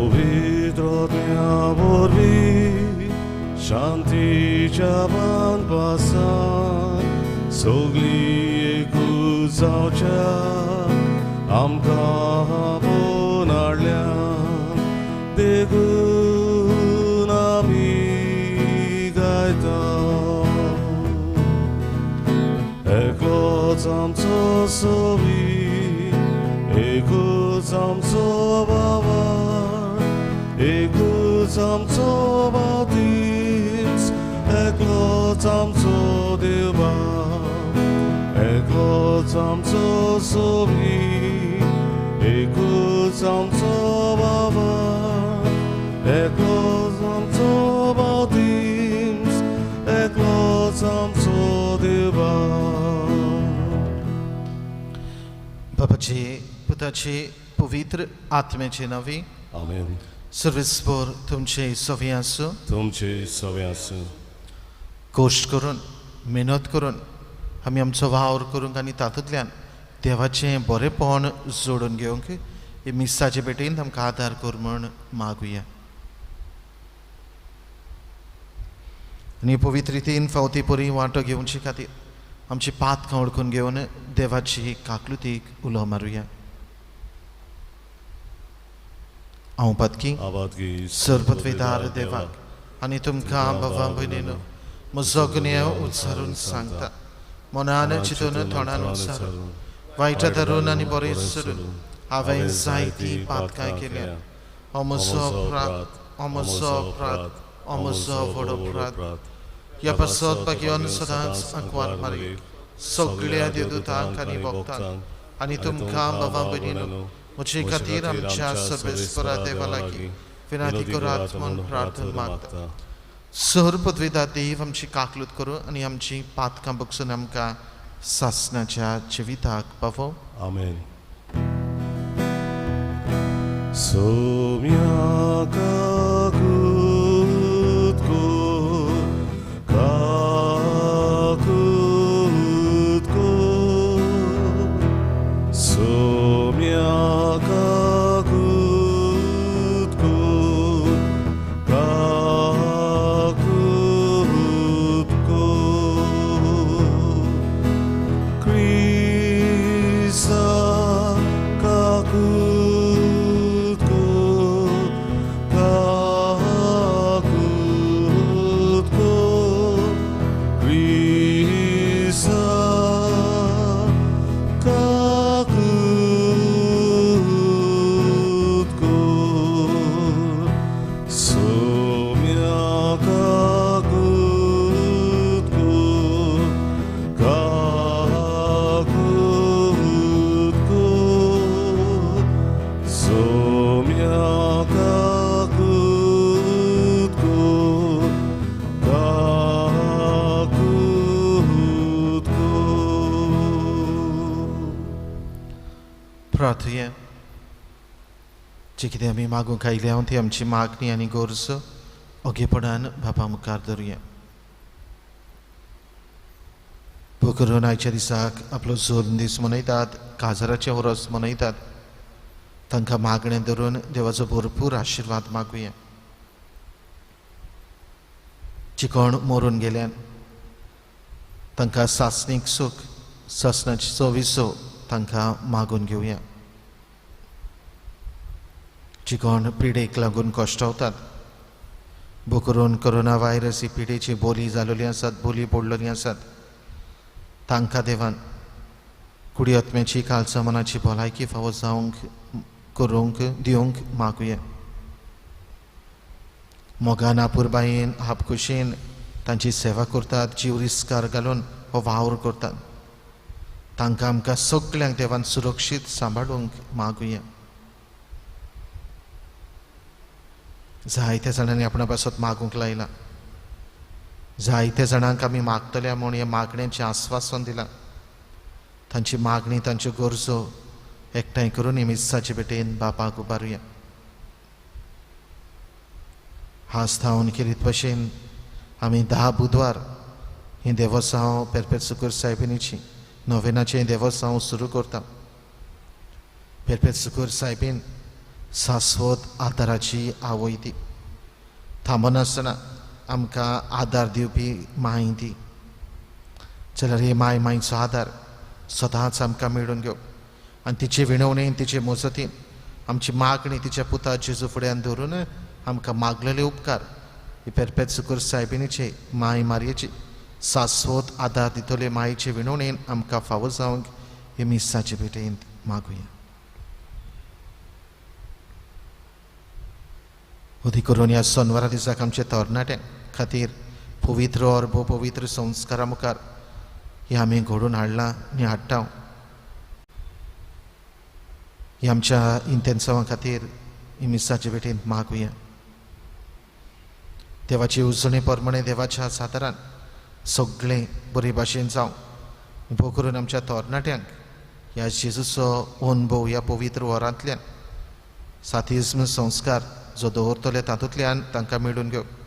पवित्र आत्म्या वरवीं शांतीच्या बांदपासान सगळीं एकूच जावच्या आमकां आपोवन हाडल्या देखून आमी गायता. एकलोच आमचो सोबी, एकूच आमचो बाबा, एकूच आमचो बावतीस, एकलोच आमचो देवा, एकलोच आमचो सोबी, एकूच आमचो बाबा, एकलोच आमचो बावतीस, एकलोच आमचो देवा. बापाचे, पुताचे, पवित्र आत्म्याचे नांवी. आमेन. सर्वेस्पर तुमचे सवे आसूं. तुमचे सवे आसूं. कश्ट करून, मेहनत करून आमी आमचो वावर करूंक आनी तातूंतल्यान देवाचें बरेंपण जोडून घेवंक हे मिसाचे भेटेन आमकां आदार कर म्हूण मागुया. आनी पवित्र रितीन फावती परी वांटो घेवचे खातीर आमची पातकां वळखून घेवन देवाची काकलुतीक उलो मारुया. हांव पातकी सरपत्वेदार देवाक आनी तुमकां बाबा भयणीनो म्हजो गुन्यांव उच्चारून सांगता. मनान चिंतून तोंडान उच्चारून, वायटां धरून आनी बरें सोडून हांवें जायतीं पातकां केल्या. हो म्हजो अपराध, हो म्हजो अपराध, हो म्हजो व्हड अपराध. ह्या पासत भाग्यान सदांच आंकवार मारी सगळ्या देवदूतांक आनी भक्तांक आनी तुमकां बाबा भयणीनो म्हजे खातीर आमच्या सर्वेस्परा देवा लागीं विनंती करात म्हूण प्रार्थना मागता. सर पदवेदा देव आमची काकलूत करूं आनी आमची पातकां बगसून आमकां सासणाच्या जिविताक पावो. आमेन. सोम्या काकूत को, काकूत को, सोम्या काकूत को, काकूत को, क्रिस्ता काकूत को, काकूत को, क्रिस्ता काकूत को, सोम्या काकूत को, काकूत को, सोम्या काकूत को, काकूत को. प्रार्थुया. जे कितें आमी मागूंक आयल्या ती आमची मागणी आनी गरज ओगेपणान बापा मुखार धरुया. करून आयच्या दिसाक आपलो जोर दीस मनयतात, काजाराचें वर्स मनयतात, तांकां मागणें धरून देवाचो भरपूर आशिर्वाद मागुया. जी कोण मरून गेल्यान तांकां सासणीक सूख, सासणाचो विसो तांकां मागून घेवया. जी कोण पिडेक लागून कश्टवतात, करून कोरोना व्हायरस ही पिडेची बोली जालोली आसात, बोली पडलेली आसात, तांकां देवान कुडी आत्म्याची कालचा मनाची भलायकी फावो जावंक करूंक दिवंक मागुया. मोगान आपुरबायेन आपखुशेन तांची सेवा करतात, जीव रिस्कार घालून हो वावर करतात, तांकां आमकां सगल्यांक देवान सुरक्षीत सांबाळूंक मागुया. जायत्या जाणांनी आपणा पासत मागूंक लायला, जायत्या जाणांक आमी मागतल्या म्हूण ह्या मागण्यांचें आस्वासन दिलां. तांची मागणी, तांच्यो गरजो एकठांय करून मिसाचे भेटेन बापाक उबारुया. हास थावन केरीत भशेन आमी 10 बुधवार हें देवोसांव पेरपेर सुकूर सायबिणीची नोवेनाचें देवोसांव सुरू करता. पेरपेर सुकूर सायबीन शाश्वत आदाराची आवय ती, थांबनासतना आमकां आदार दिवपी माय ती. जाल्यार हे माय मायचो आदार सदांच आमकां मेळून घेवं आनी तिचे विणवणेन तिचे मजतीन आमची मागणी तिच्या पुता जेजू फुड्यान धरून आमकां मागलेले उपकार ही पेरपेत सुकूर सायबिणीचे माय मारयेची शाश्वत आदार दितले मायचे विणवणेन आमकां फावो जावंक हे मिसाचे भेटेन मागुया. अदी करून ह्या सोनवारा दिसाक आमच्या तरणाट्यां खातीर पवित्र अर्भो पवित्र संस्कारा मुखार हे आमी घडोवन हाडलां आनी हाडटा. ही आमच्या इंतेन्सांवा खातीर ही मिसाचे भेटेन मागुया. देवाची उजणे प्रमाणे देवाच्या सादारान सगळें बरे भाशेन जावं. भोव करून आमच्या तरणाट्यांक ह्या जेजूचो अनुभव ह्या पवित्र वरांतल्यान सातिज्म संस्कार जो दवरतले तातूंतल्यान तांकां मेळून घेवं.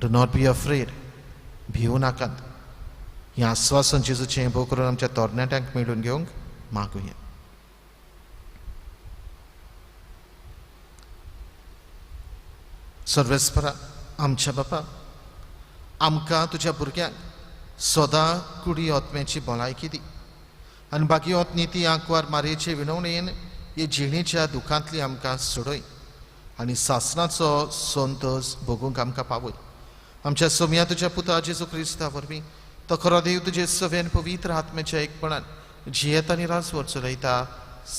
Do not be afraid, भिवू नाकात. हें आस्वासन जेजूचें भोव करून आमच्या तरणाट्यांक मेळून घेवंक मागुया. सर्वेस्परा आमच्या बापा, आमकां तुज्या भुरग्यांक सदां कुडी आत्म्याची भलायकी दी आनी बाकी नीती आंकवार मारयेचे विणवणेन हे जिणेच्या दुखांतली आमकां सोडय आनी सासनाचो संतोस भोगूंक आमकां पावय. आमच्या सोम्या तुज्या पुता जेजू क्रिस्ता वरवीं तो खरो देव तुजे सवेन पवित्र आत्म्याच्या एकपणान जियेत आनी राजवट चलयता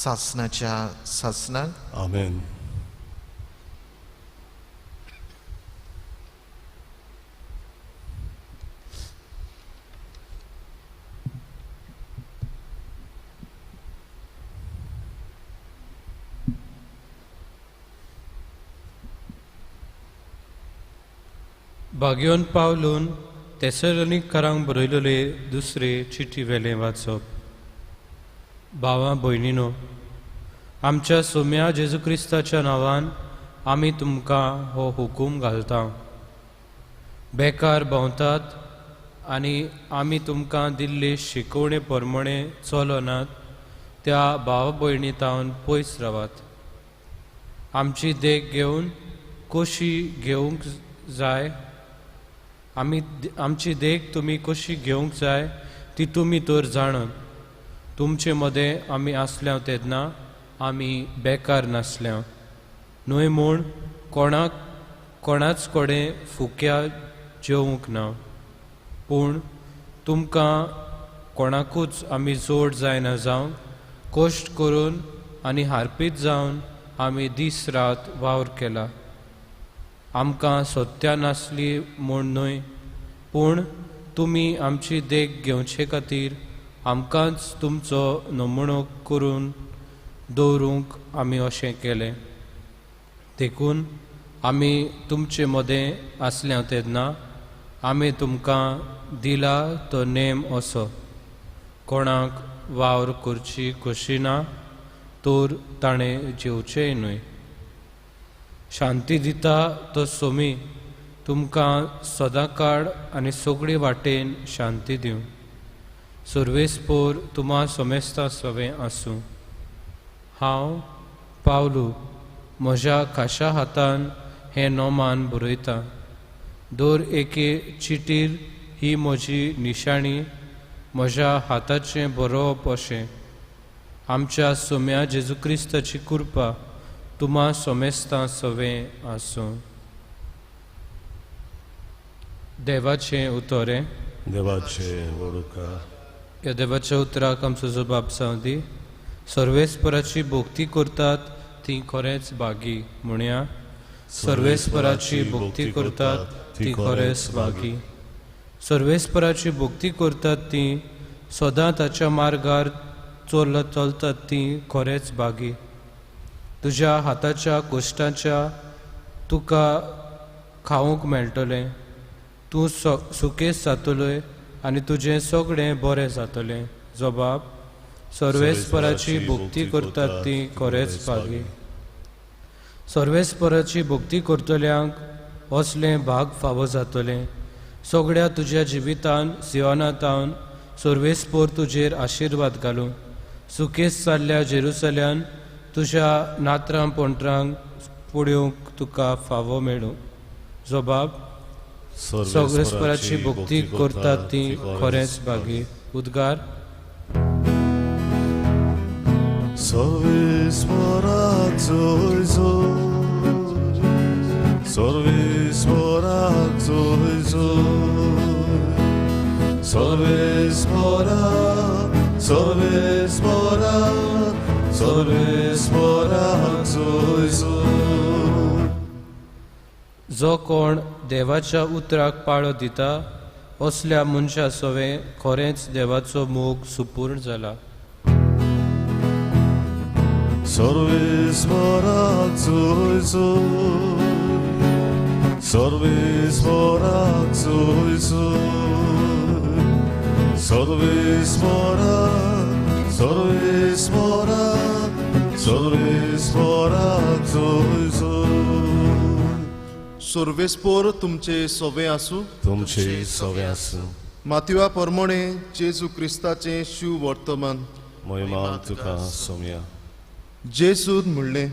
सासनाच्या सासनाक. आमेन. भाग्योन पावलून तेसलोनिकरांक बरयलेले दुसरे चिटी वेलें वाचप. भावां भयणीनो, आमच्या सोम्या जेजू क्रिस्ताच्या नांवान आमी तुमकां हो हुकूम घालता. बेकार भोंवतात आनी आमी तुमकां दिल्ले शिकवणे प्रमाणे चलनात त्या भाव भयणी तावन पयस रावात. आमची देख घेवन कशी घेवंक जाय, आमी आमची देख तुमी कशी घेवंक जाय ती तुमी तर जाणात. तुमचे मदें आमी आसल्या तेन्ना आमी बेकार नासल्या न्हय म्हूण कोणाक कोणाच कडेन फुक्या जेवंक ना, पूण तुमकां कोणाकूच आमी जोड जायना जावन कश्ट करून आनी हारपीत जावन आमी दीस रात वावर केला. आमकां सत्या नासली म्हूण न्हय, पूण तुमी आमची देख घेवचे खातीर आमकांच तुमचो नमुनो करून दवरूंक आमी अशें केलें. देखून आमी तुमचे मदें आसल्या तेन्ना आमी तुमकां दिला तो नेम असो, कोणाक वावर करची खोशी ना तर ताणें जेवचेंय न्हय. शांती दिता तो सोमी तुमकां सदांकाळ आनी सगळे वाटेन शांती दिवं. सर्वेस्पोर तुमा सोमेस्ता सवें आसूं. हांव पावलू म्हज्या खाशा हातान हें नोमान बरयतां. दर एके चिटीर ही म्हजी निशाणी म्हज्या हाताचें बरोवप अशें. आमच्या सोम्या जेजू क्रिस्ताची कृपा तुमा सोमेस्ता सवें आसूं. देवाचें उतरें. देवाचें वडुका. ह्या देवाच्या उतराक आमचो जबाब जावं दी. सर्वेस्पराची भक्ती करतात ती खरेंच भागी म्हणया. सर्वेस्पराची भक्ती करतात ती खरेंच भागी. सर्वेस्पराची भक्ती करतात ती सदां ताच्या मार्गार चलतात ती खरेंच भागी. तुज्या हाताच्या कोश्टाच्या तुका खावंक मेळटलें, तूं सुकेस जातलोय आनी तुजें सगळें बरें जातलें. जबाब सर्वेस्पराची भक्ती करतात ती खरेंच भागी. सर्वेस्पराची भक्ती करतल्यांक असलें भाग फावो जातलें. सगळ्या तुज्या जिवितान सियोनातावन सर्वेस्पोर तुजेर आशिर्वाद घालूं. सुकेस जाल्ल्या जेरुसल्यान तुज्या नात्रां पोंटरांक पळोवंक तुका फावो मेळूं. जबाब सगळेस्पराची भक्ती करतात ती खरेंच भागी. उद्गार सर्वेस्पराक जय जय, सर्वेस्पराक जय जय, सर्वेस्पराक, सर्वेस्पराक, सर्वेस्पराक जय जय. जो कोण देवाच्या उतराक पाळो दिता असल्या मनशा सवें खरेंच देवाचो मोग सुपूर्ण जाला. सर्वेस्पराक जय जय, सर्वेस्पराक जय जय, सर्वेस्पराक, सर्वेस्पराक, सर्वेस्पराक जय जय. सर्वेस्पोर तुमचे सोवे आसूं. तुमचे सोवे आसूं. मातवा परमणे जेजू क्रिस्ताचें शिव वर्तमान. महिमा तुका सोम्या. जेजून म्हणलें,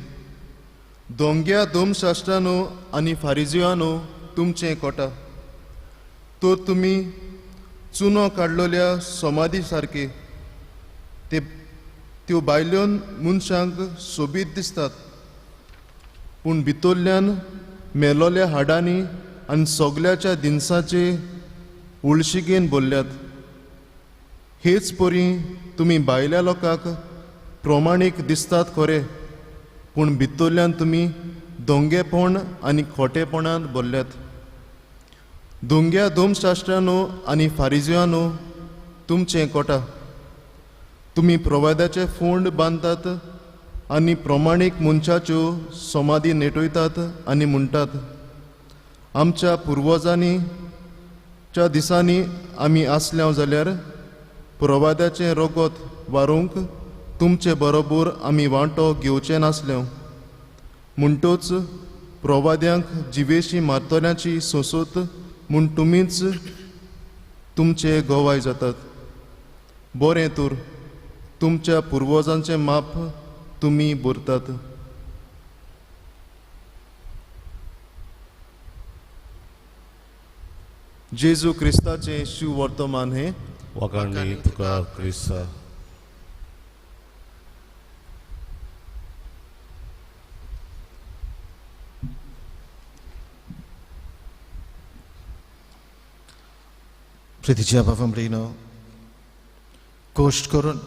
दोंग्या दोमशास्त्रानो आनी फारिजियानो तुमचें कोटा, तर तुमी चुनो काडलेल्या समाधी सारके ते त्यो बायल्योन मनशांक सोबीत दिसतात, पूण भितरल्यान मेलोल्या हाडांनी आनी सगल्याच्या दिनसाचे उळशिगेन भरल्यात. हेच परी तुमी भायल्या लोकांक प्रमाणीक दिसतात खरें, पूण भितरल्यान तुमी दोंगेपण आनी खोटेपणांत भरल्यात. दोंग्या दोमशास्त्रानो आनी फारिजियानो तुमचें कोटा, तुमी प्रवादाचे फोंड बांदतात आनी प्रमाणीक मनशाच्यो समाधी नेटयतात आनी म्हणटात, आमच्या पुर्वजांनीच्या दिसांनी आमी आसल्या जाल्यार प्रवादाचें रगत वारूंक तुमचे बरोबर आमी वांटो घेवचे नासले. म्हणटोच प्रवाद्यांक जिवेशी मारतल्यांची सोंसत म्हूण तुमीच तुमचे गवाय जातात. बरें तर तुमच्या पुर्वजांचें माप तुमी भरतात. जेजू क्रिस्ताचें शिव वर्तमान हें. वाखाणणी तुका क्रिस्ता. प्रितीच्या बाबा भयणीनो, कश्ट करून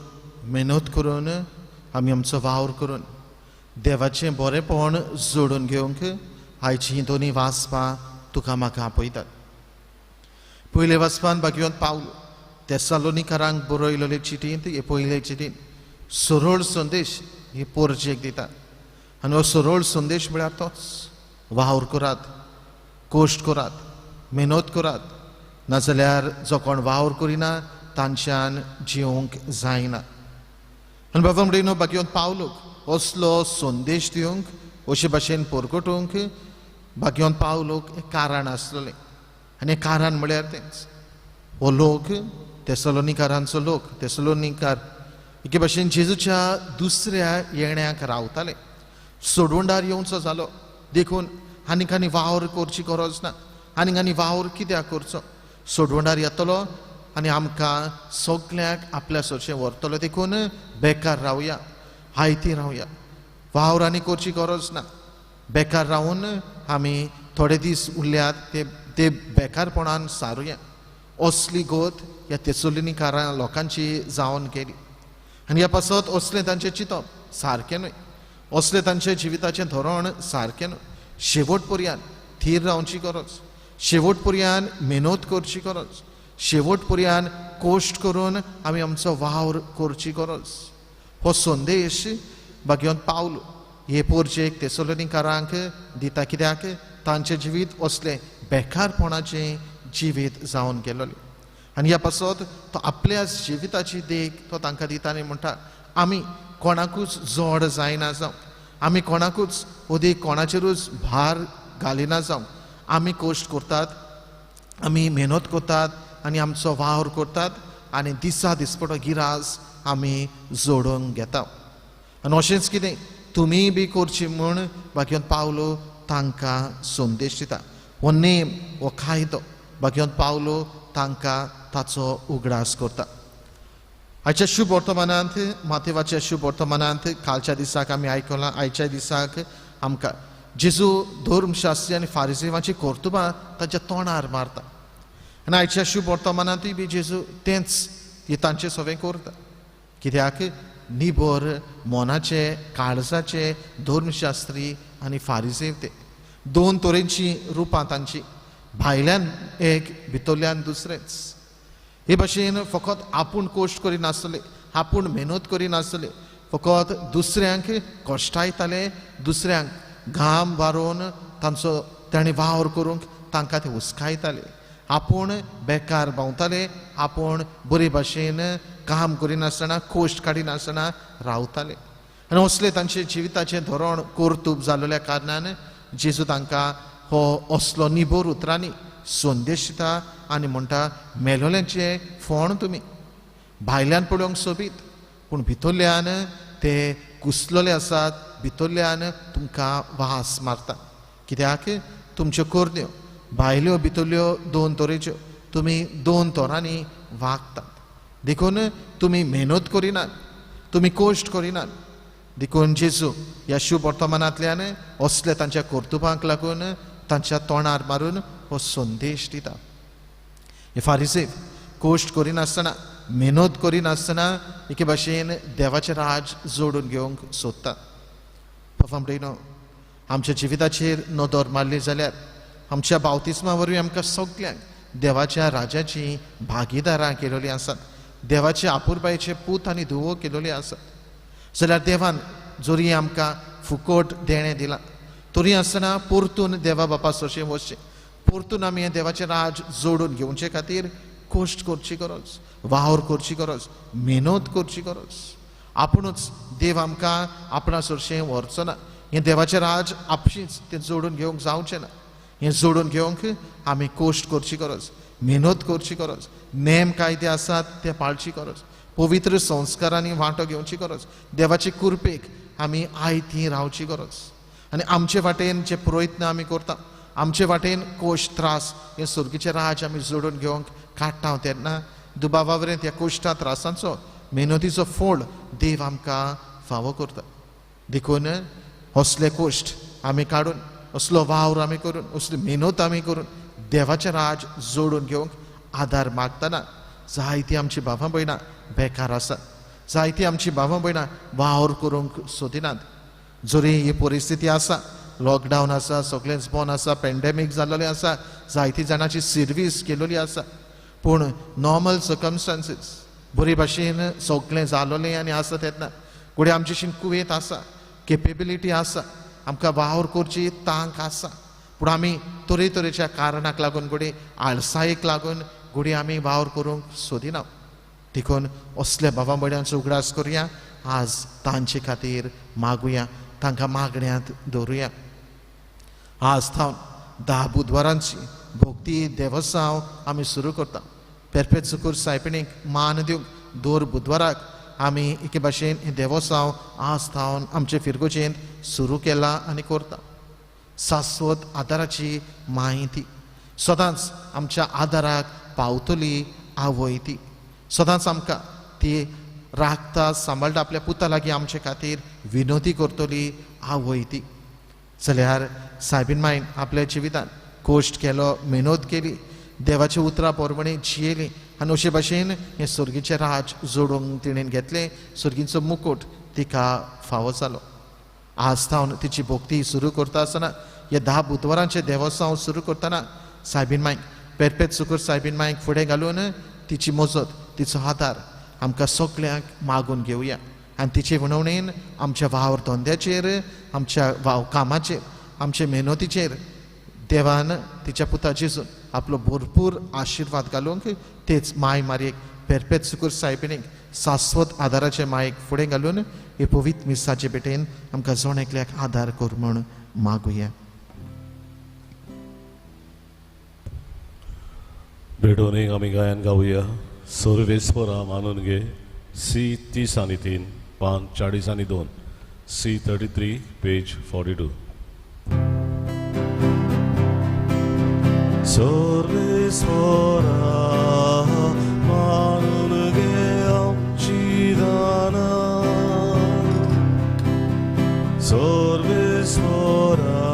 मेहनत करून आमी आमचो वावर करून देवाचें बरेंपण जोडून घेवंक आयची हीं दोनी वाचपां तुका म्हाका आपयतात. पयले वाचपान भाग्यवंत पावल तेसालोनिकारांक बरयलेले चिटींत हे पयले चिटींत सरळ संदेश हे पोरजेक दिता आनी हो सरळ संदेश म्हळ्यार तोच वावर करात, कश्ट करात, मेहनत करात, नाजाल्यार जो कोण वावर करिना तांच्यान जिवंक जायना. आनी बाबा म्हणून भाग्यवंत पावलोक असलो संदेश दिवंक अशे भाशेन परगटूंक भाग्यवंत पावलोक एक कारण आसलेलें आनी कारण म्हळ्यार तेंच हो लोक तेसलोनिकारांचो लोक तेसलोनिकार एके भाशेन जेजूच्या दुसऱ्या येण्याक रावताले. सोडवणदार येवचो जालो देखून आनीक आनी वावर करची गरज ना, आनीक आनी वावर कित्याक करचो, सोडवणदार येतलो आनी आमकां सगळ्यांक आपल्या सरचें व्हरतलो देखून बेकार रावया, आयती रावया, वावर आनी करची गरज ना. बेकार रावून आमी थोडे दीस उरल्यात ते बेकारपणान सारुया. असली गोत ह्या तेसोलिनीकारां लोकांची जावन गेली आनी ह्या पासत असलें तांचें चिंतप सारकें न्हय, असलें तांचें जिविताचें धोरण सारकें न्हय. शेवट पर्यंत थीर रावची गरज, शेवट पर्यंत मेहनत करची गरज, शेवट पर्यंत कश्ट करून आमी आमचो वावर करची गरज. हो संदेश भाग्यवंत पावलो हे पोरजेक तेसलोनिकारांक दिता कित्याक तांचें जिवीत असलें बेकारपणाचें जिवीत जावन गेलोलें आनी ह्या पासत तो आपल्या जिविताची देख तो तांकां दिता आनी म्हणटा आमी कोणाकूच जोड जायना जावं, आमी कोणाकूच अदीक कोणाचेरूच भार घालिना जावं, आमी कश्ट करतात, आमी मेहनत करतात आनी आमचो वावर करतात आनी दिसा दिसपटो गिरास आमी जोडून घेता. आनी अशेंच कितें तुमी बी करची म्हूण भाग्यवंत पावलो तांकां संदेश दिता. हो नेम, हो कायदो भाग्यवंत पावलो तांकां ताचो उगडास करता. आयच्या शुभ वर्तमानांत, मातेवाच्या शुभ वर्तमानांत कालच्या दिसाक आमी आयकलां. आयच्या दिसाक आमकां जेजू धर्मशास्त्री आनी फारिजेवाची कर्तुबां ताच्या तोंडार मारता आनी आयच्या शुभ वर्तमानांतूय बी जेजू तेंच तांचे सवें करता. कित्याक निबर मनाचे काळजाचे धर्मशास्त्री आनी फारिजेव ते दोन तरेची रुपां तांची, भायल्यान एक भितरल्यान दुसरेंच. हे भाशेन फकत आपूण कश्ट करिनासले, आपूण मेहनत करिनासले, फकत दुसऱ्यांक कश्टायताले, दुसऱ्यांक घाम वारोवन तांचो तांणी वावर करूंक तांकां ते हुस्कायताले, आपूण बेकार भोंवताले, आपूण बरे भाशेन काम करिनासतना कश्ट काडिनासतना रावताले. आनी असले तांचे जिविताचें धोरण कर्तूब जाल्ल्या कारणान जेजू तांकां हो असलो निबर उतरांनी संदेश दिता आनी म्हणटा, मेलोल्यांचें फोंड तुमी भायल्यान पळोवंक सोबीत पूण भितरल्यान ते कुसलोले आसात, भितरल्यान तुमकां वास मारता. कित्याक तुमच्यो करण्यो भायल्यो भितरल्यो दोन तरेच्यो, तुमी दोन तरांनी वागतात, देखून तुमी मेहनत करिनात, तुमी कश्ट करिनात. देखून जेजू ह्या शुभ वर्तमानांतल्यान असले तांच्या कर्तुबांक लागून तांच्या तोंडार मारून हो संदेश दिता. हे फारिसेव कश्ट करिनासतना, मेहनत करिनासतना एके भाशेन देवाचें राज जोडून घेवंक सोदता. बाबा, आमच्या जिविताचेर नदर मारली जाल्यार आमच्या बावतिस्मा वरवीं आमकां सगल्यांक देवाच्या राजाची भागीदारां केलेली आसात, देवाचे आपुरबायेचे पूत आनी धुवो केलेली आसात. जाल्यार देवान जरी आमकां फुकट देणें दिलां तरी आसतना परतून देवा बापा सरशें वचचें, परतून आमी हें देवाचें राज जोडून घेवचे खातीर कश्ट करची गरज, वावर करची गरज, मेहनत करची गरज. आपुणूच देव आमकां आपणा सरशें व्हरचो ना, हें देवाचें राज आपशींच तें जोडून घेवंक जावचें ना. हें जोडून घेवंक आमी कश्ट करची गरज, मेहनत करची गरज, नेम कायदे आसात ते पाळची गरज, पवित्र संस्कारांनी वांटो घेवची गरज, देवाचे कृपेक आमी आयती रावची गरज. आनी आमचे वाटेन जे प्रयत्न आमी करता, आमचे वाटेन कश्ट त्रास हे सर्गीचें राज आमी जोडून घेवंक काडटा तेन्ना दुबावा वरेन त्या कश्टा त्रासांचो मेहनतीचो फोड देव आमकां फावो करता. देखून असले कश्ट आमी काडून, असलो वावर आमी करून, असली मेहनत आमी करून देवाचें राज जोडून घेवंक आदार मागतना जायती आमची भावां भयणां बेकार आसात, जायती आमची भावां भयणां वावर करूंक सोदिनात. जरी ही परिस्थिती आसा, लॉकडावन आसा, सगळेंच बंद आसा, पेंडेमीक जाल्लें आसा, जायती जाणांची सिर्वीस केलेली आसा, पूण नॉर्मल सर्कमस्टांसीस बरे भाशेन सगळें जालोलें आनी आसा तेन्ना घडये आमचे कुवेत आसा, केपेबिलिटी आसा, आमकां वावर करची तांक आसा, पूण आमी तरेतरेच्या कारणाक लागून, घडये आळसायेक लागून घडये आमी वावर करूंक सोदिना. देखून असल्या बाबा भयणांचो उगडास करुया, आज तांचे खातीर मागुया, तांकां मागण्यांत दवरुया. आज थावन 10 बुधवारांची भक्ती देवसांव आमी सुरू करता. पेरपेत सुकूर सायपिणीक मान दिवंक दर बुधवाराक आमी एके भाशेन हें देवसांव आज थावन आमचे फिरगोजेंत सुरू केला आनी करता. शाश्वत आदाराची म्हायती सदांच आमच्या आदाराक पावतली आवय, ती सदांच आमकां ती राखता, सांबाळटा, आपल्या पुता लागीं आमचे खातीर विनोदी करतली आवय ती. जाल्यार सायबीन मायन आपल्या जिवितान कश्ट केलो, मेहनत केली, देवाच्या उतरां प्रमाणे जियेली आनी अशे भाशेन हें सर्गीचें राज जोडूंक तिणेन घेतलें. सर्गीचो मुकूट तिका फावो जालो. आज थावन तिची भक्ती सुरू करता आसतना, ह्या 10 बुधवारांचें देवसांव सुरू करतना सायबीन मायक, पेरपेत सुकूर सायबीन मायक फुडें घालून तिची मजत, तिचो आदार आमकां सगल्यांक मागून घेवया आनी तिचे विनवणेन आमच्या वावर धंद्याचेर, आमच्या वाव कामाचेर, आमचे मेहनतीचेर देवान तिच्या पुता जेजून आपलो भरपूर आशिर्वाद घालूंक तेच माय मारयेक, पेरपेत सुकूर सायबिणीक शाश्वत आदाराचे मायेक फुडें घालून हे पवित्र मिसाचे भेटेन आमकां जण एकल्याक आदार कर म्हूण मागुया. भेटोवन एक आमी गायन गावया. सर्वेस्परा मानून घे, सी 30 आनी 3, 5 40 आनी 2. C33, page 42. Sarveswara मानुगे आमची दाना, सर्वेस्वरा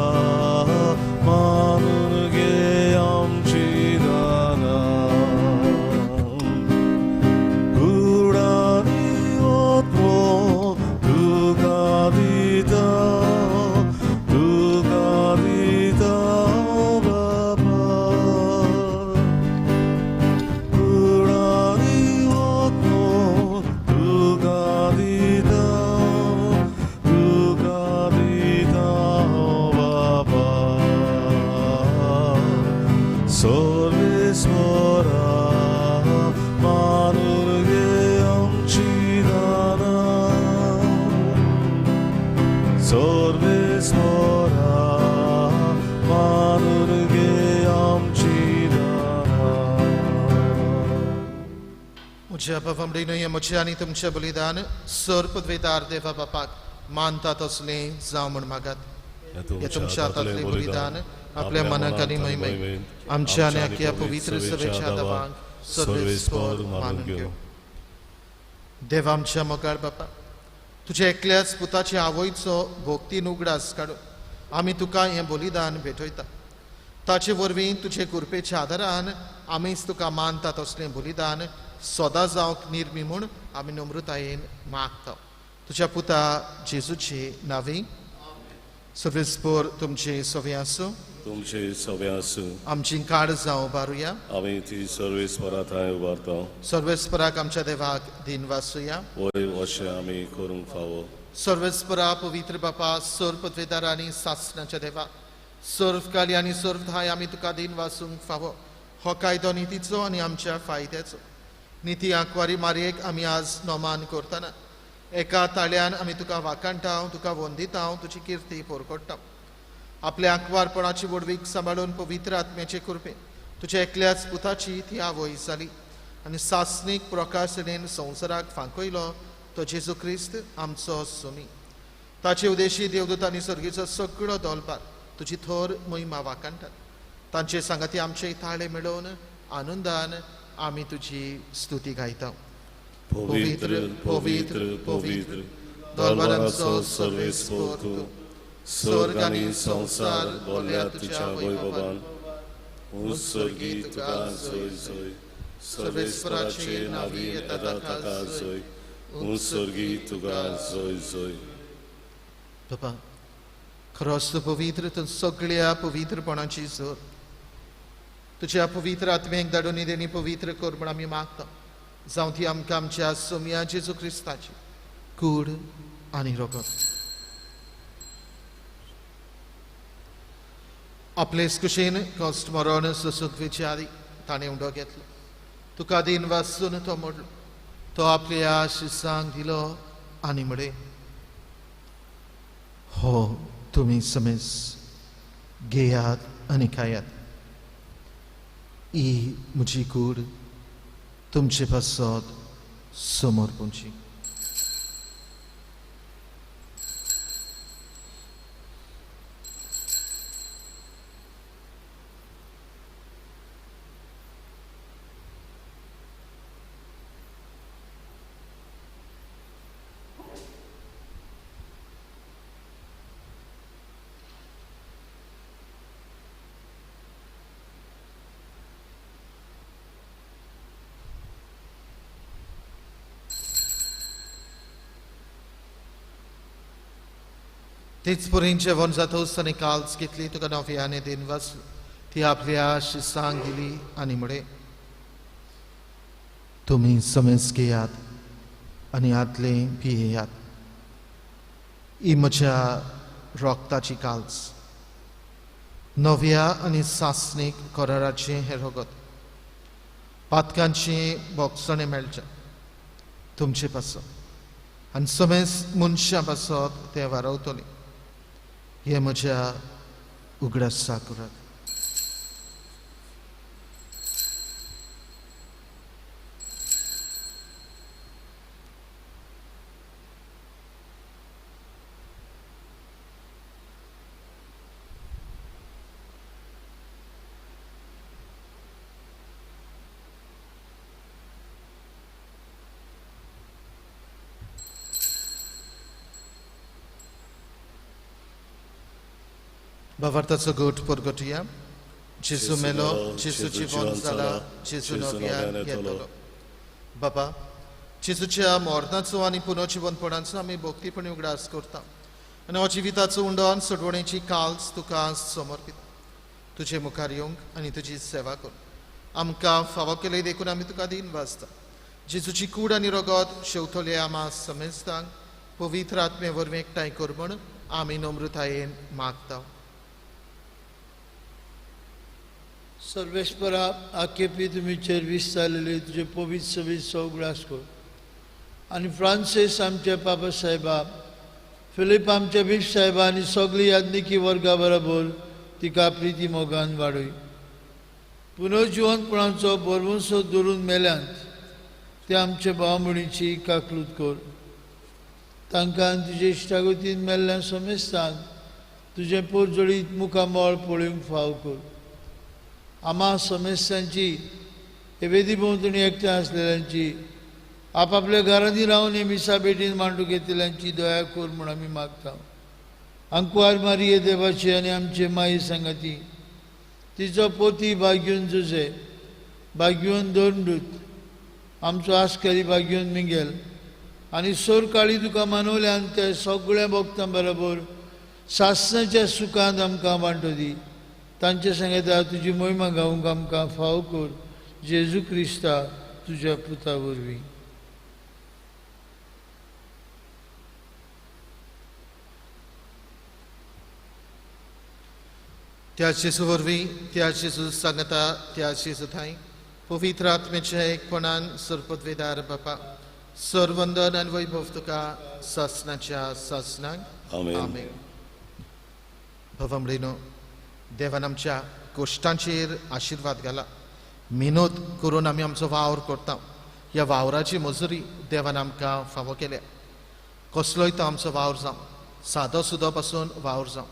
मानुगे आमची दाना, कुडानी आत्मो तुका दिता, तुका दिता बाबा, कुडानी आत्मो तुका दिता, तुका दिता बाबा, सर्वेस्वरा मानुगे आमची दाना, सर्वेस्वरा मानुगे आमची दाना. म्हज्या बाबा म्हज्या आनी तुमचें बलिदान सर पदवेदार देवा बापाक मानता तसलें जावं म्हूण मागात. हे तुमच्या हातांतलें बलिदान आपल्या मनाक आनी महिमेक आमच्या आनी आख्या पवित्र सभेच्या देवांक सर्वेस्पर मानून घेवं. देवा आमच्या मोगाळ बापा, तुज्या एकल्याच पुताचे आवयचो भोक्तीन उगडास काडून आमी तुका हें बलिदान भेटयता. ताचे वरवीं तुजे कृपेच्या आदारान आमीच तुका मानता तसलें बलिदान सदां जावंक निर्मी म्हूण आमी नम्रतायेन मागता. तुज्या पुता जेजूचे नांवी. सर्वेस्पर तुमचे सवे आसूं, तुमचे सवे आसूं. आमची काड जावं उबारुया, आमी ती सर्वेस्परा थंय उबारता. सर्वेस्पराक आमच्या देवाक दिन वासुया, वय अशें आमी करूंक फावो. सर्वेस्परा पवित्र बापा, सर्व पदवेदार आनी सासणाच्या देवा, सर्वकाली आनी सर्वधाय आमी तुका दिन वासूंक फावो. हो कायदो नितीचो आनी आमच्या फायद्याचो. निती आंकवारी मारयेक आमी आज नोमान करतना एका ताळ्यान आमी तुका वाखाणटा, तुका वंदिता, तुजी किर्ती पोरकोडटा. आपल्या आंकवारपणाची व्हडवीक सांबाळून पवित्र आत्म्याचे कृपेन तुज्या एकल्याच पुताची ती आवय जाली आनी सासणीक प्रकाशनेन संवसाराक फांकयलो तो जेजू क्रिस्त आमचो सोमी. ताचे उदेशी देवदूत आनी सर्गीचो सगळो दोलपार तुजी थोर महिमा वाखाणटात. तांचे सांगाती आमचे ताळे मेळोवन आनंदान आमी तुजी स्तुती गायता. पवित्र पवित्र पवित्र दरबाराचो सर्वेस्पर तूं, स्वर्ग आनी संवसार भरल्या तुज्या वैभवान. उत्सर्गी तुका जय जय, सर्वेस्पराचे नांवी येता ताका जय, उत्सर्गी तुका जय जय. बाबा, खरोच तूं पवित्र, तूं सगळ्या पवित्रपणाची जोर. तुज्या पवित्र आत्म्याक धाडून देणी पवित्र कर म्हूण आमी मागता. जावं ती आमकां आमच्या सोमया जेजू क्रिस्ताची कूड आनी रगत. आपलेच कुशीन कश्ट मरण सोसूंक वेचे आदी ताणें उंडो घेतलो, तुका दिन वासून तो मोडलो, तो आपल्या शिसांक दिलो आनी म्हळें, हो तुमी समेज घेयात आनी खायात, ही म्हजी कूड तुमचे पासत समर्पणची. तेच पुरीन जेवण जातोच ताणें काल्स घेतली, तुका नव्याने दिन वाचलो, ती आपल्या शिसांक दिली आनी म्हळें, तुमी समेज घेयात आनी आदलें पियेयात, ही म्हज्या रगताची काल्स, नव्या आनी सासणीक कराराचें हें रगत, पातकांचें बोगसणें मेळचें तुमचे पासत आनी समेज मनशां पासत तें वारवतलें. हे म्हज्या उगडासा करात. भावार्थाचो गोट परगटुया. जेजू मेलो, जेजू जिवन जाला, जेजू नव्यान येतलो. बाबा, जेजूच्या मरणाचो आनी पुनर्जिवनपणाचो आमी भक्तीपणी उगडास करता आनी हो जिविताचो उंडो आनी सोडवणेची काल्स तुका समर्पिता. तुजे मुखार येवंक आनी तुजी सेवा कर आमकां फावो केले देखून आमी तुका दिन वाजता. जेजूची कूड आनी रगत शेवतले आमा समेस्तांक पवित्र आत्मे वरवीं एकठांय कर म्हूण आमी नम्रतायेन मागता. सर्वेस्परा आखेपी तुमीचेर विस्तारलेले तुजे पवित्र सभेचो उगडास कर आनी फ्रांसीस आमचे पापा साहेबा, फिलीप आमचे बीफ साहेबा आनी सगळी याज्ञिकी वर्गा बरोबर तिका प्रिती मोगान वाडय. पुनर्जिवनपणाचो भरवंसो दवरून मेल्यांत ते आमचे भाव भयणीची काकलूत कर. तांकां तुजे इश्टागतीन मेल्ल्या समेस्तान तुजें पोरजोळीत मुखामळ पळोवंक फाव कर. आमा समेस्तांची हे वेदी भोंवतणी एकठांय आसलेल्यांची, आपापल्या घरांनी रावन हे मिसा भेटीन मांडूंक येतल्यांची दया कर म्हूण आमी मागता. आंकवार मारिये देवाची आनी आमचे माई सांगाती, तिचो पोती भाग्यून जुजे, भाग्यून दोरडूत, आमचो आस्कारी भाग्यून मिंगेल आनी सोरकाळी तुका मानवल्यान ते सगळ्या भक्तां बरोबर सासणाच्या सुखांत आमकां वांटो दी. तांचे सांगता तुजी मोहिमा गावंक आमकां फाव कर, जेजू क्रिस्ता तुज्या पुता वरवीं. त्या जेजू वरवीं, त्या जेजू सांगता, त्या जेजू थांय पवित्र आत्म्याच्या एकपणान सरपदवेदार बापा सरवंदन आनी वैभव तुका सासणाच्या सासणाक. आमेन. भवमळीनो, देवान आमच्या कोश्टांचेर आशिर्वाद घाला. मेहनत करून आमी आमचो वावर करता. ह्या वावराची मजुरी देवान आमकां फावो केल्या. कसलोय तो आमचो वावर जावं, सादो सुदो पासून वावर जावं,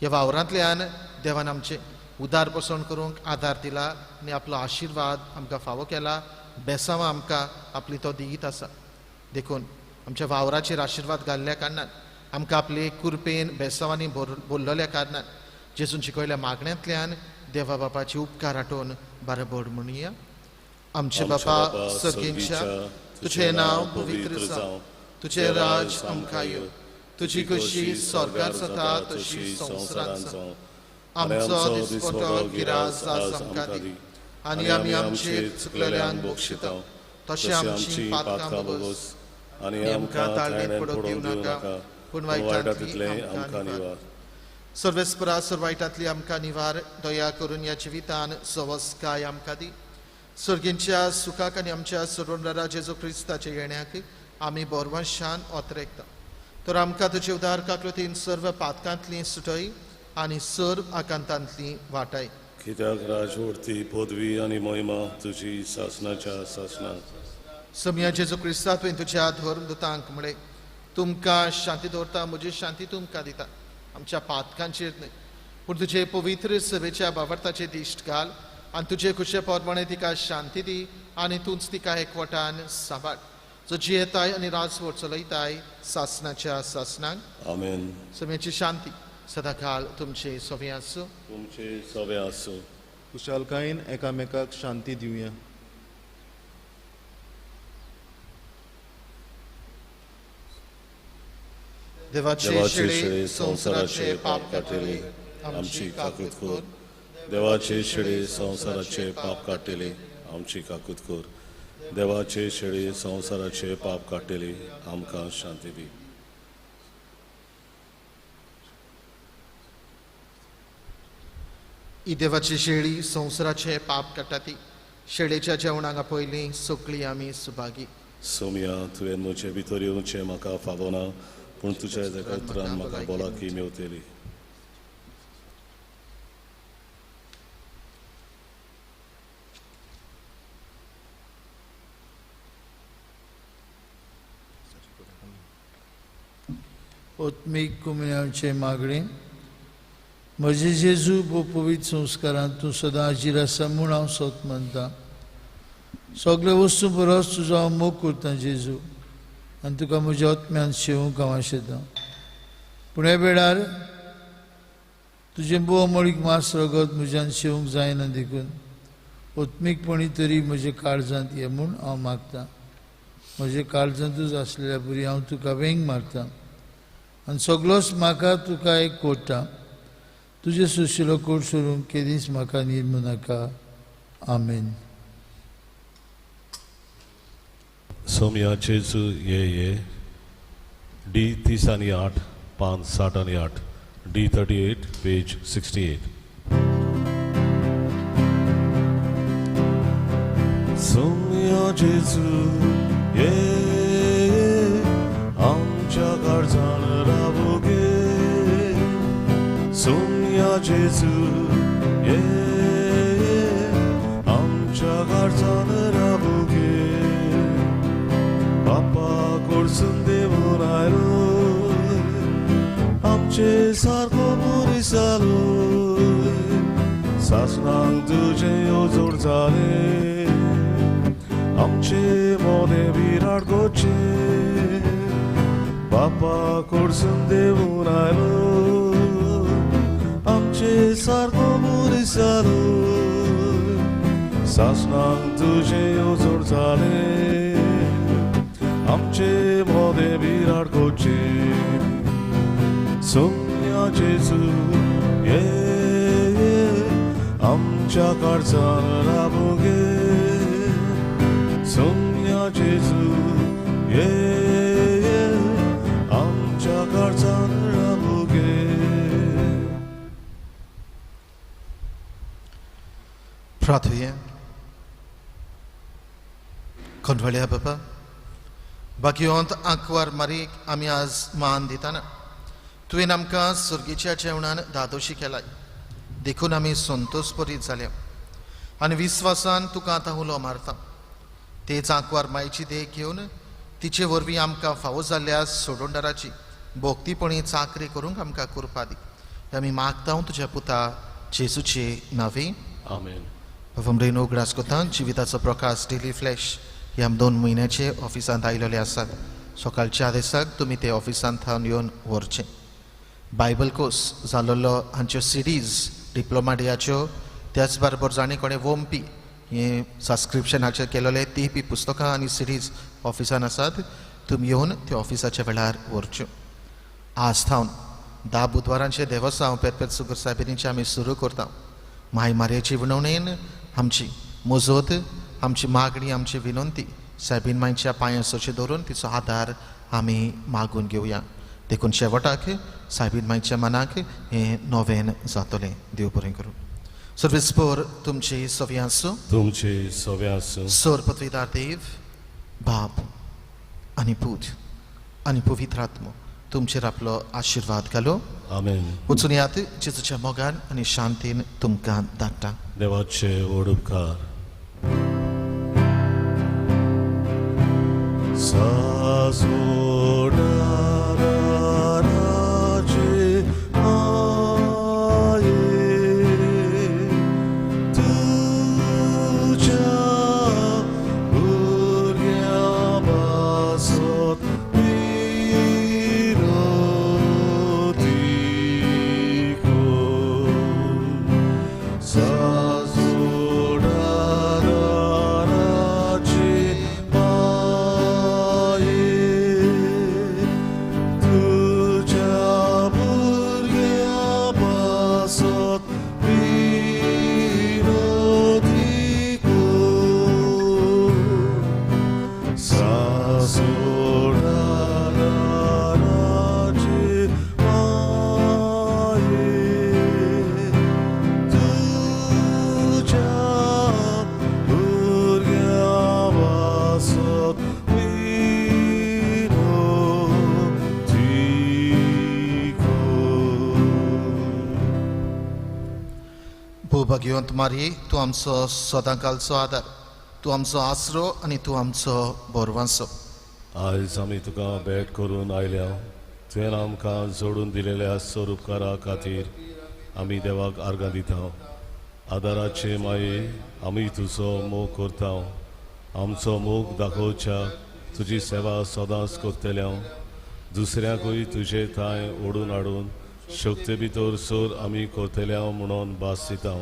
ह्या वावरांतल्यान देवान आमचें उदार पोसण करूंक आदार दिला आनी आपलो आशिर्वाद आमकां फावो केला. बेसांवां आमकां आपली तो दित आसा. देखून आमच्या वावराचेर आशिर्वाद घाल्ल्या कारणान, आमकां आपले कुरपेन बेसांवांनी भरलेल्या कारणान, जेजून शिकयल्या मागण्यांतल्यान देवा बापाचे उपकार आठोवन बरोबर म्हणुया. आमचे बापा सर्गेंच्या, तुजें नांव पवित्र जावं, तुजें राज आमकां येवं, तुजी खोशी स्वर्गार जाता तशी संवसारांत जावं. आमचो दिसपटो गिरास आज आमकां दी आनी आमी आमचे चुकलेल्यांक बक्षिता तशें आमची पातकां भोगोस आनी आमकां ताळणेंत पडूंक दिवं नाका, पूण वायटांतली आमकां निवार. सर्वेस्परा सर्व वायटांतली आमकां निवार. दया करून ह्या जिवितान सवस्काय आमकां दी. सर्गींच्या सुखाक आनी आमच्या सर्वंदारा जेजू क्रिस्ताच्या येण्याक आमी बोरवंशान ओतरेकता. तर आमकां तुजे उदार काकृतीन सर्व पातकांतली सुटय आनी सर्व आकांतांतली वाटाय. कित्याक राजवडती पदवी आनी महिमा तुजी सासणाच्या सासणाक. समया जेजू क्रिस्ता तुवें तुज्या धर्मदूतांक म्हळें, तुमकां शांती दवरता, म्हजी शांती तुमकां दिता. आमच्या पातकांचेर न्हय पूण तुजे पवित्र सभेच्या भावार्थाचे दिश्ट घाल आनी तुजे खुशे प्रमाणे तिका शांती दी आनी तूंच तिका एकवटान सांबाळ, जो जियेताय आनी राजवट चलयताय सासणाच्या सासणाक. आमेन. समयाची शांती सदाकाल तुमचे सवे आसूं. तुमचे सवे आसूं. खुशालकायेन एकामेकाक शांती दिवया. देवाचे शेळे संवसाराचे पाप काडटले आमची काकूत कर. देवाचे शेळे संवसाराचे पाप काडटले आमची काकूत कर. देवाचे शेळे संवसाराचे पाप काडटले आमकां शांती दी. ही देवाची शेळी संवसाराचे पाप काडटा ती शेळेच्या जेवणाक पयलीं सगळीं आमी सुभागी. सोम्या, तुवें म्हजे भितर येवचें म्हाका फावना, पूण तुज्या एका उतरान म्हाका भलायकी मेवतली. आत्मीक कुमन्यांचे मागणें. म्हजे जेजू भोव पवित्र संस्कारांत तूं सदां हाजीर आसा म्हूण हांव सत मानता. सगळे वस्तू परस तुजो हांव मोग करतां जेजू आनी तुका म्हज्या आत्म्यान शेवूंक हांव आशेतां. पूण ह्या वेळार तुजें बोव मास रगत म्हज्यान शेवंक जायना देखून ओत्मीकपणी तरी म्हज्या काळजांत ये म्हूण हांव मागतां. म्हज्या काळजांतूच आसलेल्या पुरी हांव तुका वेंग मारतां आनी सगळोच म्हाका तुका एक कोट्टा. तुजें सुशिलो कोट सोडूंक केदींच म्हाका निर्मू नाका. आमेन. सोम्या जेजू ये ये डी 30 आणि 8 5 60 आणि 8 डी 38 पेज 68. सोम्या जेजू ये आमच्या काळजान रावू गे. सोम्या जेजू ये आमच्या काळजान रावू गे. बापा कडसून देवून आयलो आमचे सारको मनीस जालो. सासणाक तुजें उजोड जालें आमचे मोने विराट गोचे. बापा कडसून देवून आयलो आमचे सारको मनीस जालो. सासणाक तुजें उजोड जालें आमचे मोने विराट गोचे. सोम्या जेजू ये आमच्या काळजान रावू गे. सोम्या जेजू ये आमच्या काळजान रावू गे. प्रार्थुया. कोंडवळ्या बाबा बागयोंत आंकवार मारीक आमी आज मान दिताना तुवें आमकां सुर्गीच्या जेवणान दादोशी केलाय देखून आमी संतोश परीत जाल्या आनी विस्वासान तुका आतां उलो मारता. तेच आंकवार मायची देख घेवन तिचे वरवीं आमकां फावो जाल्ल्या सोडोंडाराची भोक्तीपणी चाकरी करूंक आमकां कृपा दी. आमी मागता तुज्या पुता जेजूचे नांवे. आमेन. बाबा उगडास कोता जिविताचो प्रकाश डेली फ्लॅश हे आम 2 म्हयन्याचे ऑफिसांत आयिल्ले आसात. सकाळच्या आदेसाक तुमी ते ऑफिसांत थावन येवन व्हरचें. बायबल कोर्स जालोलो हांच्यो सिडीज डिप्लोमा डेयाच्यो त्याच बरोबर जाणें कोणें वोमपी हें सबस्क्रिप्शनाचेर केलेलें ती बी पुस्तकां आनी सिडीज ऑफिसान आसात. तुमी येवन त्यो ऑफिसाच्या वेळार व्हरच्यो. आज थावन 10 बुधवारांचें देवसांव पेरपेत सुगर सायबिनीचें आमी सुरू करता. माय मारयेची विनवणेन आमची मोजोत आमची मागणी आमची विनंती सायबीन मांयच्या पांयां सोचे दवरून तिचो आदार आमी मागून घेवया. देखून शेवटाक सायबीन मांयच्या मनाक हें नोवेन जातलें. देव बरें करूं. सर्वेस्पोर तुमची सव्या आसूं. तुमची सव्या आसूं. सोर पत्वीदार देव बाप आनी पूत आनी पवित्र आत्मो तुमचेर आपलो आशिर्वाद घालो. आमेन. वचून यात जेजूच्या मोगान आनी शांतीन तुमकां धाडटा. देवाचे व्हड उपकार. सासोडाराचे माये तुज्या भुरग्या पासत विनोती कर. सासोडाराचे माये तुज्या भुरग्या पासत विनोती कर. सासोडाराचे माये तुज्या भुरग्या पासत विनोती कर. भोवभाग्यवंत मारये तूं आमचो सदांकालचो आदार, तूं आमचो आसरो आनी तूं आमचो बोरवांसो. आयज आमी तुका भेट करून आयल्या. तुवें आमकां जोडून दिलेल्या स्वरुपकारा खातीर आमी देवाक आर्गां दिता. आदाराचे माये आमी तुजो मोग करता. आमचो मोग दाखोवच्या तुजी सेवा सदांच करतल्या. दुसऱ्याकूय तुजे थांय ओडून हाडून शक्ती भितर सर आमी करतल्या म्हणून भास दिता.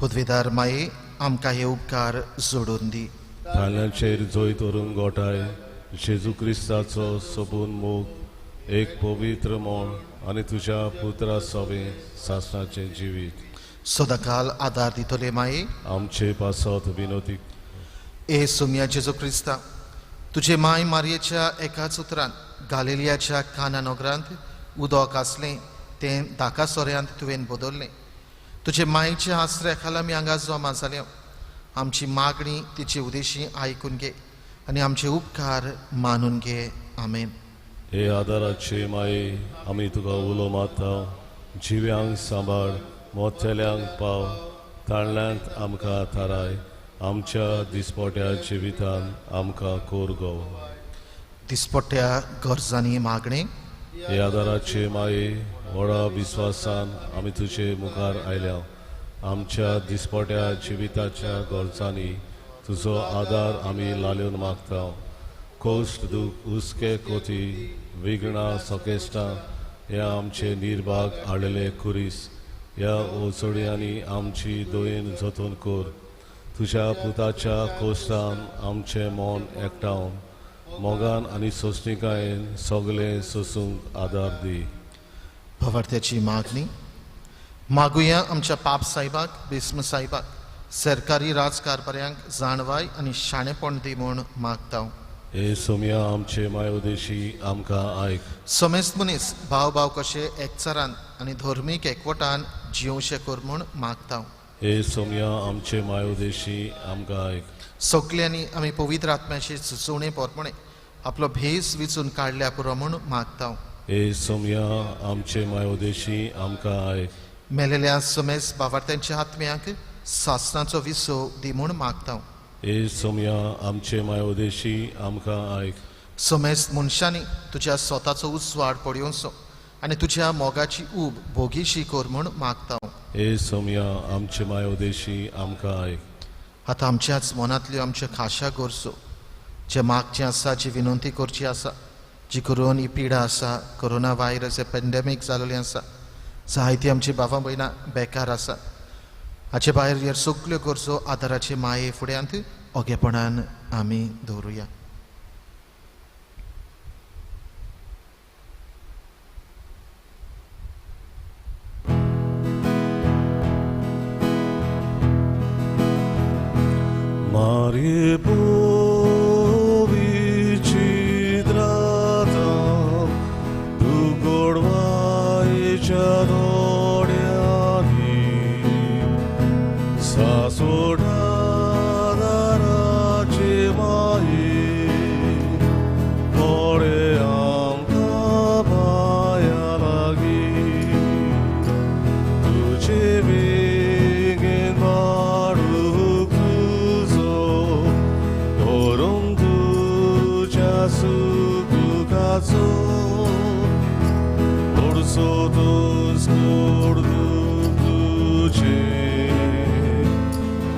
पदवीदार माये आमकां हे उपकार जोडून दी. तांदळाचेर जैत व्हरूंक गोठाय जेजू क्रिस्ताचो सोबून मोग एक पवित्र म्हण आनी तुज्या पुत्रा सोबें सासणाचें जिवीत सदांकाल आदार दितले माये आमचे पासत विनोदी. ए सोम्या जेजू क्रिस्ता, तुजे माय मारयेच्या एकाच उतरान गालिलियाच्या काना नगरांत उदक आसलें तें धाका सोऱ्यांत तुवें बदललें. तुजे मायेच्या आसऱ्या खाला आमी हांगा जमा जाल्या. आमची मागणी तिचे उदेशी आयकून घे आनी आमचे उपकार मानून घे. आमेन. हे आदाराचे माये आमी तुका उलो मारता. जिव्यांक सांबाळ, मोठेल्यांक पाव, ताळ्यांत आमकां थाराय. आमच्या दिसपट्या जिवितान आमकां कोर गो. दिसपट्ट्या गरजांनी मागणे. हे आदाराचे माये व्हडा विस्वासान आमी तुजे मुखार आयल्या. आमच्या दिसपट्या जिविताच्या गरजांनी तुजो आदार आमी लाल्योन मागता. कश्ट, दूख, हुस्के, कोती, विघ्नां, सकेश्टां ह्या आमचे निर्भाग हाडलेले खुरीस ह्या ओसड्यांनी आमची दयेन जतन कर. तुज्या पुताच्या कोश्टान आमचें मन एकठावन मोगान आनी सोंसणिकायेन सगळें सोसूंक आदार दी. भवार्थ्याची मागणी. मागुया आमच्या पाप साहेबाक, बिस्म साहेबाक, सरकारी राजकारभाऱ्यांक जाणवाय आनी शाणेपण दी म्हूण मागता. हे सोम्या आमचे मायोदेशी आमकां आयक. समेस्त मनीस भाव भाव कशे एकचारान आनी धर्मीक एकवटान जियोवशे कर म्हूण मागता. हे सोम्या आमचे मायोदेशी आमकां आयक. सगल्यांनी आमी पवित्र आत्म्याचे सुचोवणे प्रमाणे आपलो भेस विचून काडल्या पुरो म्हूण मागता. हे सोम्या आमचे मायोदेशी आमकां आयक. मेलेल्या समेस्त बावार्थ्यांच्या आत्म्याक सासणाचो विसव दी म्हूण मागता. हे सोम्या आमचे मायोदेशी आमकां आयक. समेस्त मनशांनी तुज्या स्वताचो उजवाड पळयोवचो आनी तुज्या मोगाची ऊब भोगीशी कर म्हूण मागता. हे सोम्या आमचे मायोदेशी आमकां आयक. आतां आमच्याच मनांतल्यो आमच्यो खाशा गरजो जे मागचें आसा, जी विनंती करची आसा, जी करून ही पिडा आसा, कोरोना व्हायरस हे पेंडेमीक जाल्लें आसा, जायती आमची बाबा भयणां बेकार आसा, हाचे भायर ह्यो सगल्यो गरजो आदाराचे माये फुड्यांत ओगेपणान आमी दवरुया. Marie Povichidrata, tu गोडवायच्या दोड्यांनी सासोडा दाराचे माये पडे आमकां पांया लागीं. तुजे बेगीन वाडूंक तुजो व्हरून तुज्या सुखाचो तूं कोड तुझे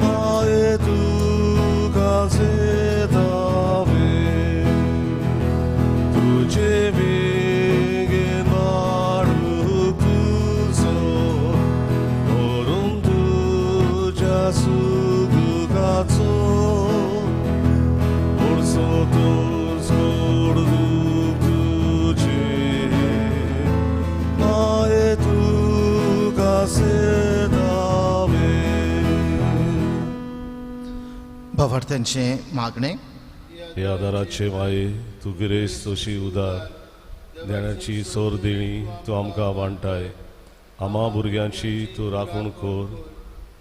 माये तुका सेतावे. तुझे बेगीन वाडूंक तुजो व्हरून तुज्या सुखाचो तूं कोड तुझे माये तुका सेतावे. भवार्थ्यांचें मागणें. हे आदाराचे माये तूं गिरेस्त अशी उदार देण्याची सोर देणी तूं आमकां वांटाय. आमा भुरग्यांची तूं राखण कर.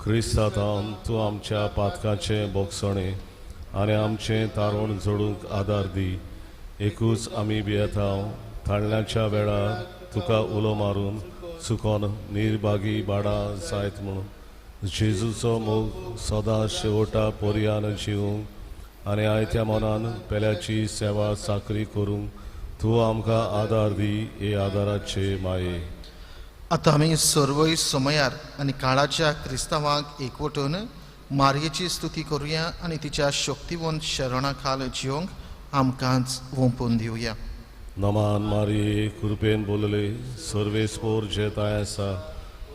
क्रिस्तांतान तूं आमच्या पातकाचें बोगसणें आनी आमचें तारण जोडूंक आदार दी. एकूच आमी भियेता ताळण्याच्या वेळार तुका उलो मारून चुकोन निर्भागी बाडा जायत म्हणून जेजूचो मोग सदां शेवटा पर्यान जिवूंक आनी आयत्या मनान पेल्याची सेवा चाकरी करूंक तूं आमकां आदार दी. हे आदाराचे माये आतां आमी सर्वय समयार आनी काळाच्या क्रिस्तांवांक एकवटून मारयेची स्तुती करुया आनी तिच्या शक्तिवंत शरणा खाल जिवंक आमकांच वोंपून दिवया. नमान मारी कृपेन बोलले सर्वेस्पोर जेताय आसा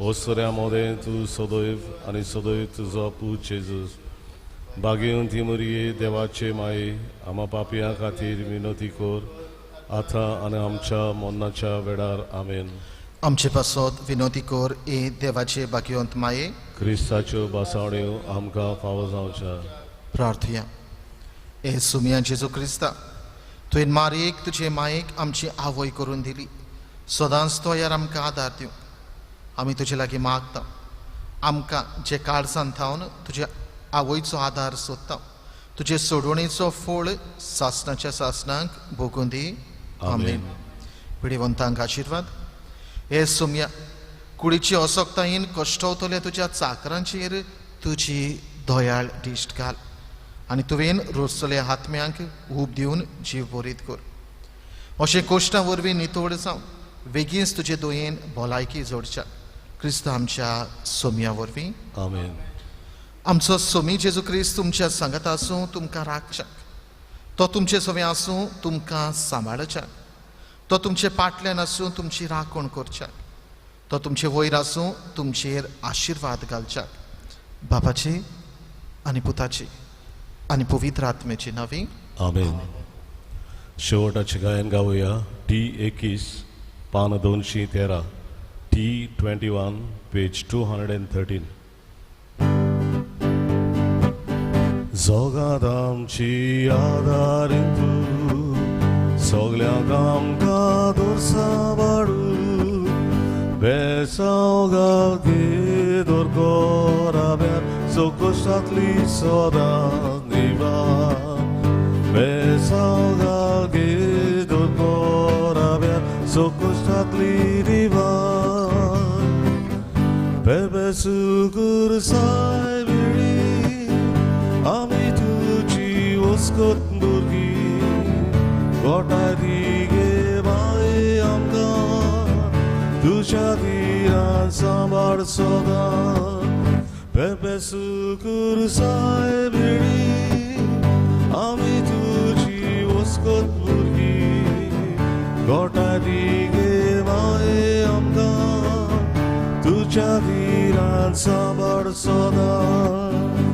ओसऱ्या मोदें तूं सदैव आनी सदैव तुजो पूत जेजूस बागेवन ती मुरये देवाचे माये आमा पापयां खातीर विनोती कर आतां आनी आमच्या मरणाच्या वेळार. आमेन. आमचे पासत विनोती कर ए देवाचे बागेवंत माये. क्रिस्ताच्यो बासावण्यो आमकां फावो जावच्या. प्रार्थया. ए सुमिया जेजू क्रिस्ता, तुवें मारयेक तुजे मायेक आमची आवय करून दिली. सदांच तो यार आमकां आदार दिवं आमी तुजे लागीं मागता. आमकां जे काळजान थावन तुजे आवयचो आदार सोदता, तुजे सोडवणेचो फोळ सासणाच्या सासणांक भोगून दी. आमेन. पिडिवंतांक आशिर्वाद. हे सुमया, कुडीची असक्तायेन कश्टवतल्या तुज्या चाकरांचेर तुजी दयाळ दिश्ट घाल आनी तुवें रोसतल्या हातम्यांक ऊब दिवन जीव बरीत कर. अशें कोश्टां वरवीं नितळ जावन वेगींच तुजे दोयेन भलायकी जोडच्या क्रिस्त आमच्या सोम्या वरवीं. आमेन. आमचो सोमी जेजू क्रिस्त तुमच्या सांगात आसूं, तुमकां राखच्याक. तो तुमचे सवें आसूं, तुमकां सांबाळच्याक. तो तुमचे पाटल्यान आसूं, तुमची राखण करच्याक. तो तुमचे वयर आसूं, तुमचेर आशिर्वाद घालच्याक. बापाची आनी पुताची आनी पवित्र आत्म्याची नवी. आमेन. शेवटाचें गायन गावया. टी 21 पान 213, T 21 page 213. जगांत आमची आदारीन तूं, सगल्यांक आमकां दोरसाबाडू, बेसांव घाल दोर कोराब्यार, चौकशांतली सदां निवार. बेसांव घाल दोर कोराब्यार, चौकशांतली निवार. बेबे सुगूर सायबिणी, आमी तुजी वस्कत भुरगीं, गोठाय दी गे माये आमकां, तुज्या धिरान सांबाळ सदां. बेबे सुगूर सायबिणी, आमी तुजी वस्कत भुरगीं, गोठाय दी गे माये आमकां, तुज्या धिरान सांबाळ सदां.